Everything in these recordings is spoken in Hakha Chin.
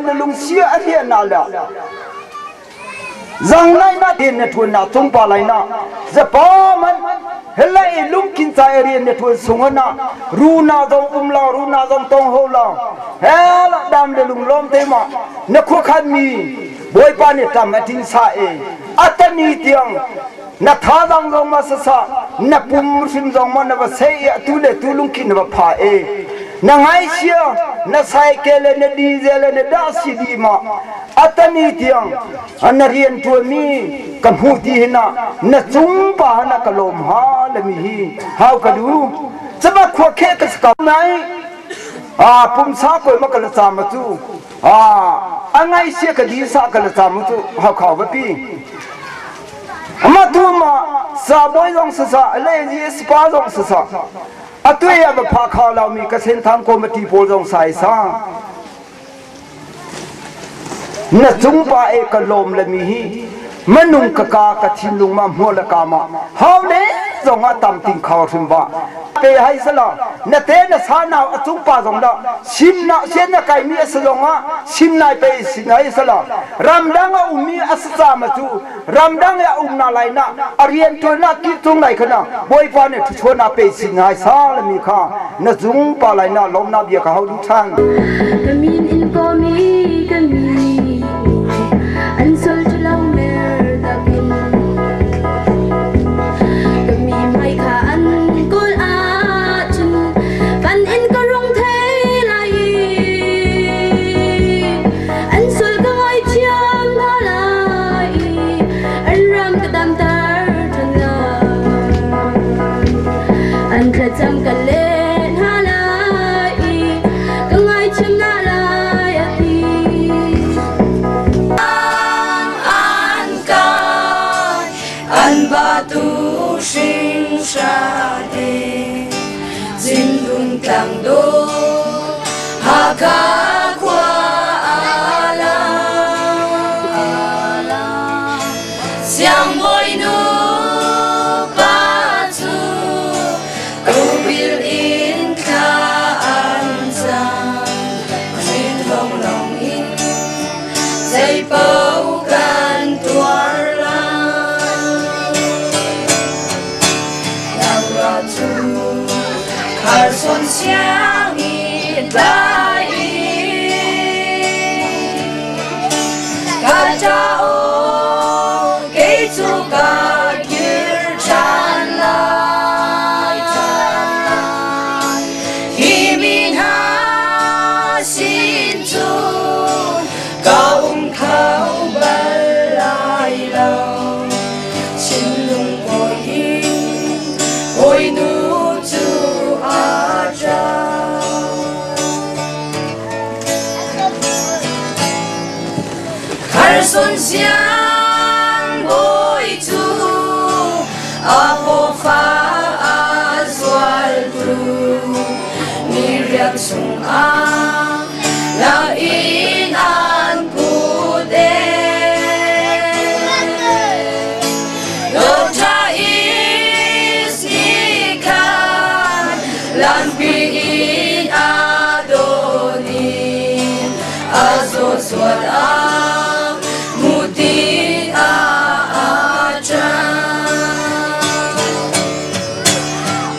Na lungsia a hliah na la zang nai na den na thuan na cung pa lai na zapa man helai lungkin ca rian na thuan sung na ru na zong um la ru na zong tong ho la he la dam le lung lom te ma na khua khan mi bawipa nih tam a tin sa e atani tiang na tha zang zong ma sa sa na pum hrim zong ma na va sei tu le tu lungkin na va pha e na ngaihchia na cycle le na diesel le na dah si dih ma atani tiang na rian tuan mi ka hmuh ti hin ah na cung pa na ka lawm ha le mi hi hau ka du chama khua khe ka ska nai a pumsa koi ma ka la cham tu a a ngaihsia ka di sa ka la cham tu hau khau va pi ama tu ma sa boy zong sa sa le ji spa zong sa sa Atu ah va pha kho lomi ka senthang committee pawl zong sai sa. Na cung pa e ka lawm le mi hi manung ka ka ka thinlung ma hmual le ka ma hau le zong ah tam ting kho hrim ba pe hai sala na te na sa nau a cung pa zong da sim na sian na kai mi a zong ah sim nai pe sin hai sala ramdang a ummi a sa ma cu ramdang i a um na lai na a rian ṭuan na kih cung lai kha na bawipa nih ṭhuchuan a pe sin ngai sa le mi kha na zung pa lai na lawm na bia ka hau duh ṭhan. Ka min in komi ka mi an sol ṭhalo mer takin ka mi hmai kha an kawl ahcun van in ka rung thei lai i An sual ka ngaithiam hna lai i an ram ka damter ṭhan lai. An thlacam ka leh hna lai i ka ngaithiam hna lai a ti. An kai an batu hringhran e Cindun tlang do Hakha khua ala Siangbawi nu pa cu Kubil in thla an cam Khrih thawng lawng in zeipaoh kan tuar lai. Laura cu Carson sianginn tlai Ka cauk kei cu ka kir ṭhan lai. Hi mi hna sin cun ka um kho bal lai lo. Thinlung kawi in hawinu cu aa ṭap. Kharsun siang bawi cu a pawfa a zualtu mi riak chungah la in an put e. Lota is ni khan lampi in Adoni a zaw sual ah muti a chan.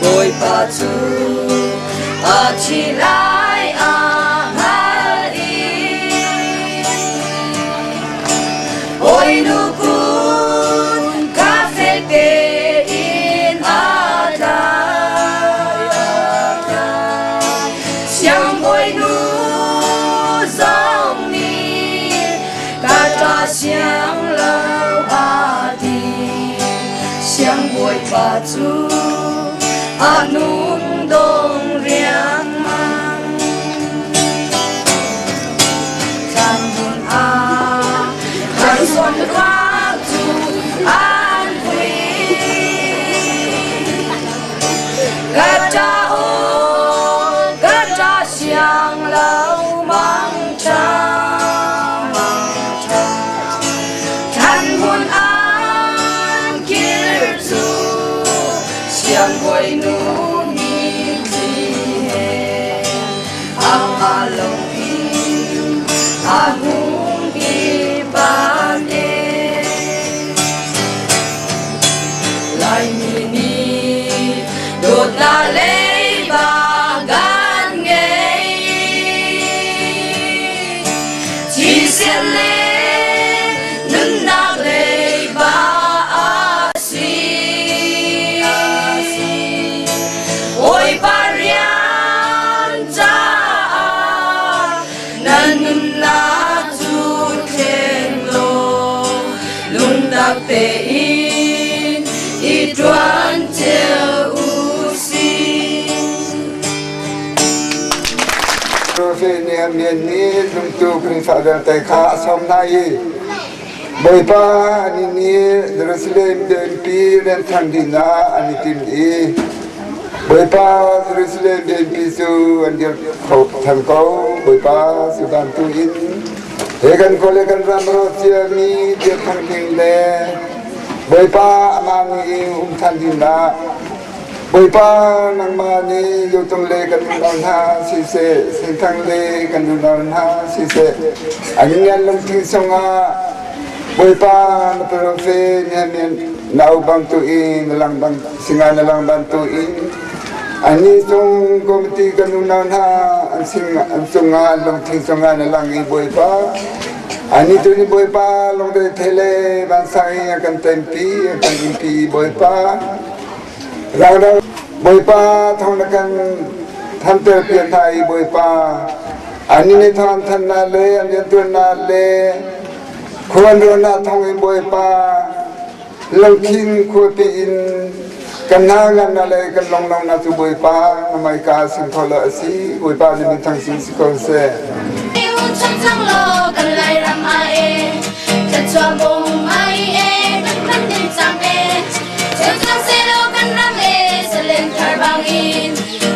Bawipa cu a thi lai a hngal i Hawinu kun ka fel tein a tlai. Siangbawinu zong nih ka ṭa siang lo a ti. Siangbawipa cu a nung dong riangmang. Thlanghmun ah kharsuan ruak cu an vui. Ka ṭa aw, ka ṭa siang lo mang ṭha, mang ṭha. Thlanhmun an kir cu siangbawinu mitthli. A hung i pan e. Laimi nih dawtnak leiba kan ngei. Thisen le nunnak leiba a si. Bawipa rian caah na nunnak cu thleng law lungtak tein i ṭuan cio u sih. Profet Nehemiah nih zumtu Khrihfa vialte kha a sawm hna i Bawipa anih nih Jerusalem biakinn rian thang dingah an i tim i Bawipa Jerusalem biakinn cu an dirh kho than ko. Bawipa cu bantu in he kan khua le kan ram rawh ciami dirh thang ding le Bawipa amah nih um than dingah Bawipa nangmah nih Zotung le kan unau hna siseh, Senthang le kan unau hna siseh, an ngan lungthin chungah Bawipa na profet Nehemiah na au bantukin na lang bang singa na lang bantukin annih cung komiti kan unau hna an sing an cungah lungthin chungah na lang i Bawipa annih tu nih Bawipa lungre thei le vansang i a kan tempi a kan inpi Bawipa Raldo Bawipa thawng na kan thanter piak hna i Bawipa annih nih thawng an thannak le an riantuannak le khua an ruahnak thawng in Bawipa lungthin khuapi in kan hna ngannak le kan longlongnak cu Bawipa na hmaika sin thaw a si Bawipa na min thang sin si ko seh. Cang law kan Lairam a e, thluachuah bung ai e, kan phan ding cang e. Ceucang selaw kan ram e, salen thar bangin,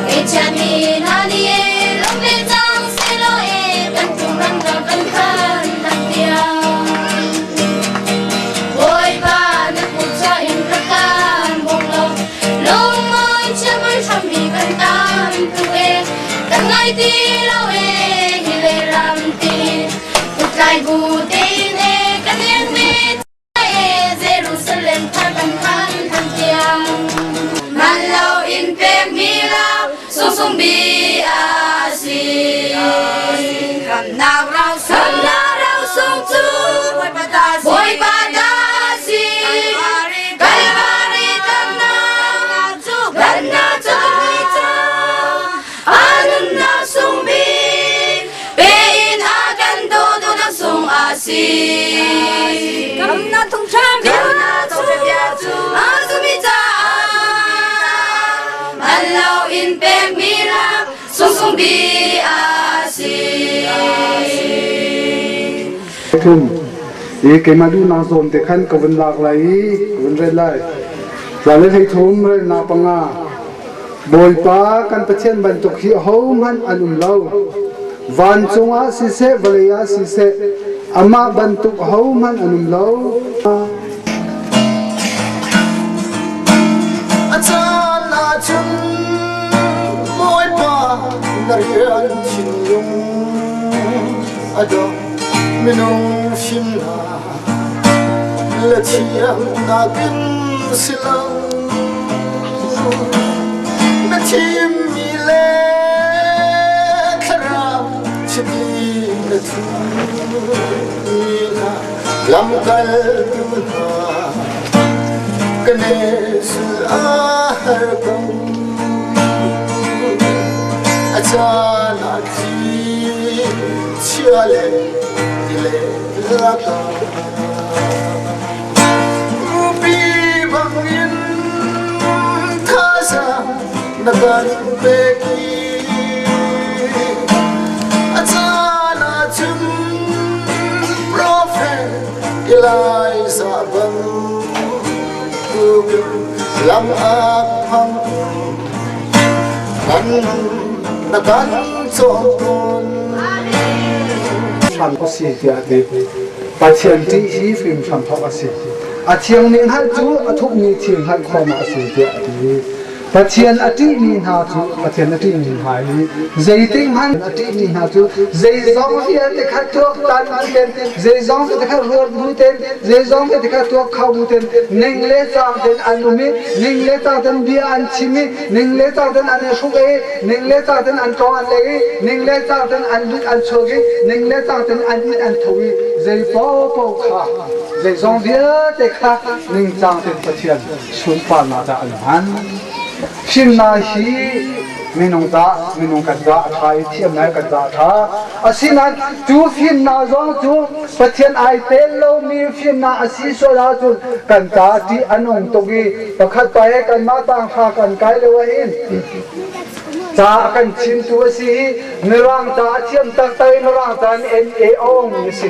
Ngeihchiatmi hna nih e, lawm ve cang selaw e, kan tung ram ram kan phan tak tiang. Bawipa na kut chuah in rak kan bawm law, lungawi chiamui hrammi kan tam tuk e, kan ngai ti lo e, hi le ram ti, kuttlai bu tein e, kan eng ve Jerusalem thar kan phan than tiang man lo in pekmi lak sungsung bi a si. Khamnak rau sung rau sung cu Bawipa ta si. Kalvari tamnak dannak cu a nunnak sung bik pe in a kan dawtnak sung a si. Kamnak thung bia cu a zumi caah man lo in pekmi lak sungsung bi a si. Thum i keimah duhnak zawn te khan ka vun lak lai i ka vun rel lai. Tla le hlei thum relnak panga Bawipa kan Pathian bantuk hi ahohmanh an um lo. Vancung ah siseh, vawlei ah siseh, amah bantuk ahohmanh an um lo. A caan ahcun Bawipa na rian thinlung a dawh minung fimnak le thiamnak in si lo. Na thimmi le thlarau chiti na thumi hna lamkaltu hna ka sul a har ko. A caan ah thi chia le ti le laka Mupi bangin thazaang na kan pek i a caan ahcun profet Elijah bantukin lam a phang kan na kan cawm tawn. Hram a si tiah a ti. Pathian ṭih hi fim hramthawk a si. A thiang ning hngalh cu a thukmi thil hngalh khawhnak a si tiah a ti. Pathian a ṭihmi hna cu Pathian a ṭihmi hna i zeitik hmanh a ṭihmi hna cu zeizong vialte kha tuaktan bu ten zeizong vialte kha ruat bu ten zeizong vialte kha tuak kho bu ten ning le cang ten an um i ning le cang ten bia an chim i ning le cang ten an i hruk i ning le cang ten an tlawng an lek i ning le cang ten an lut an chuak i ning le cang ten an it an tho i zei paohpaoh kha zeizong vialte kha ningcang ten Pathian sunparnak dah an hman. Fimnak hi minung dah minung kan dah a ṭha i thiamnak kan dah a ṭha. Asinain cu fimnak zong cu Pathian ai tel lomi fimnak a si sual ahcun kan ta ṭih a nung tuk i pakhat pa he kanmah tanghra kan kai lio ahhin ca a kan chimtu a si i Mirang ca a thiam taktak i Mirang ca in NA a ongmi a si.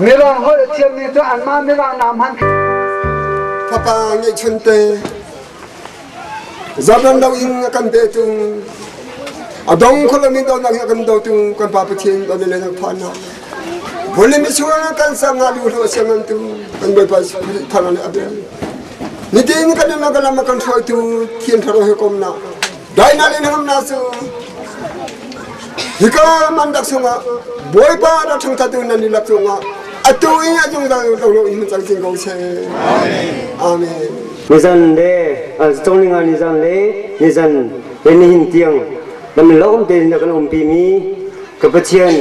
Mirang holh a thiammi cu anmah Mirang nam han Fapa ngeihchunte zaran lo in a kan petu a dong kholomi donak hi a kan dotu kan Pa Pathian kan le nak phan na vawlei mi chungah kan sang nga lu hlo siangan tu kan Bawipa thar le abel nitin kan na kan lam kan hruaitu thian tharo he kom na dai na le ngam na su hika man dak chungah Bawipa na thangthat tu nan lak chungah atu in a zungzal lo lo in cang cing ko se amen. Nizan le conglinga nizan le nizan le nihin tiang lam lawm tein na kan umpi mi ka Pathian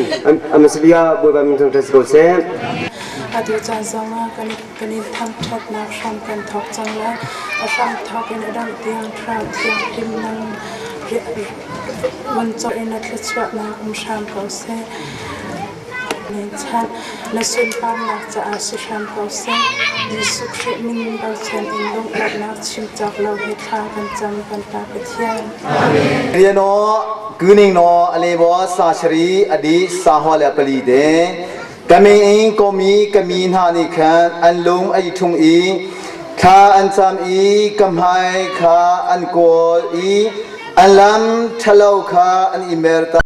amasabia Bawipa min thangṭhat si ko seh. Atu caan zongah kan kan in thangṭhatnak hram kan thawk cang lai. A hram thawk in a dongh tiang Thlarau Thianghlim nang Vun in na thluachuahnak um hram ko seh. Chan na sunparnak caah si hram ko seh. Jesuh Khrih min bochan in lunglawmhnak chim cawk lo hi thla kan cam kan Pa Pathian. Riano kuning no alebo sa shari adi sa ho le pali de kami in komi kami hna nih khan an lung a i thung i thla an cam i ka hmai kha an kawl i an lam ṭhalo kha an i mer ta.